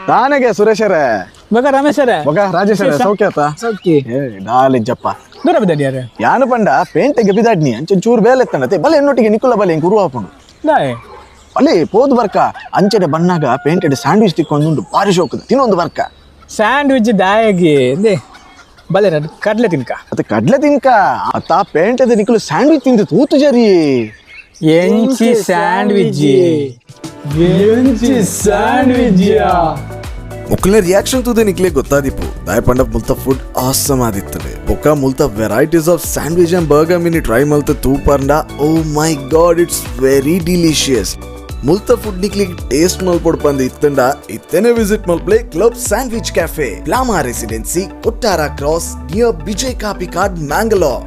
ತಾನೆಗೆ ಸುರೇಶರೇ. ಬೊಕ ರಮೇಶರೇ. ಬೊಕ ರಾಜೇಶರೇ, ಸೌಖ್ಯ ಆತ? ಸೌಖ್ಯ. ಏ ಡಾಲಿಜ್ಜಪ್ಪ. ದೂರ ಬಿದ್ದಾಡಿಯಾರೆ. ಯಾನು ಪಂಡ ಪೇಂಟೆಗೆ ಬಿದಾಡ್ನಿ, ಅಂಚೆ ಚೂರು ಬೇಲೆ ಎತ್ತಂಡತೆ. ಬಲೆ ಎನ್ನೊಟ್ಟಿಗೆ ನಿಕ್ಕುಲ, ಬಲೆ ಇಂಕ್ ಉರುವ ಆಪುಂಡು. ದಾಯೆ? ಅಲ್ಲಿ ಪೋದು ಬರ್ಕ. ಅಂಚೆಡೆ ಬನ್ನಾಗ ಪೇಂಟೆಡ್ ಸ್ಯಾಂಡ್ವಿಚ್ ತಿಕ್ಕೊಂದುಂಡು, ಬಾರಿ ಶೋಕದ ತಿನ್ನೊಂದು ಬರ್ಕ. ಸ್ಯಾಂಡ್ವಿಚ್ ದಾಯಗೆ? ಎಂದೆ ಬಲೆ, ಕಡ್ಲೆ ತಿನ್ಕ. ಅತ್ತ ಕಡ್ಲೆ ತಿನ್ಕ ಅತ್ತ, ಪೇಂಟೆದ ನಿಕ್ಕಲು ಸ್ಯಾಂಡ್ವಿಚ್ ತಿಂದು ತೂತು ಜರಿ. ಎಂಚಿ ಸ್ಯಾಂಡ್ವಿಚ್? ಎಂಚಿ ಸ್ಯಾಂಡ್ವಿಚ್? ಮೊಕ್ಕಲ್ನ ರಿಯಾಕ್ಷನ್ ತೂದೆ ನಿಕ್ಲೆ ಗೊತ್ತಾದಿಪ್ಪು, ದಾಯ ಪಂಡ ಮುಲ್ತ ಫುಡ್ ಆಸಮ್ ಆದಿತ್ತಲೆ. ಬೊಕ್ಕ ಮುಲ್ತ varieties of sandwich and burger mini try ಮಲ್ತ ತೂಪರ್ಂಡ, oh my god, it's very delicious. ಮುಲ್ತ ಫುಡ್ ನಿಕ್ಲಿಗ್ ಟೇಸ್ಟ್ ಮಲ್ಪೊಡು ಪಂದ್ ಇತ್ತಂಡ ಇತ್ತೆನೆ ವಿಸಿಟ್ ಮಲ್ಪ್ಲೆ ಕ್ಲಬ್ ಸ್ಯಾಂಡ್ವಿಚ್ ಕ್ಯಾಫೆ, ಪ್ಲಾಮಾ residency, Kottara cross, near Vijay Kapikad, Mangalore.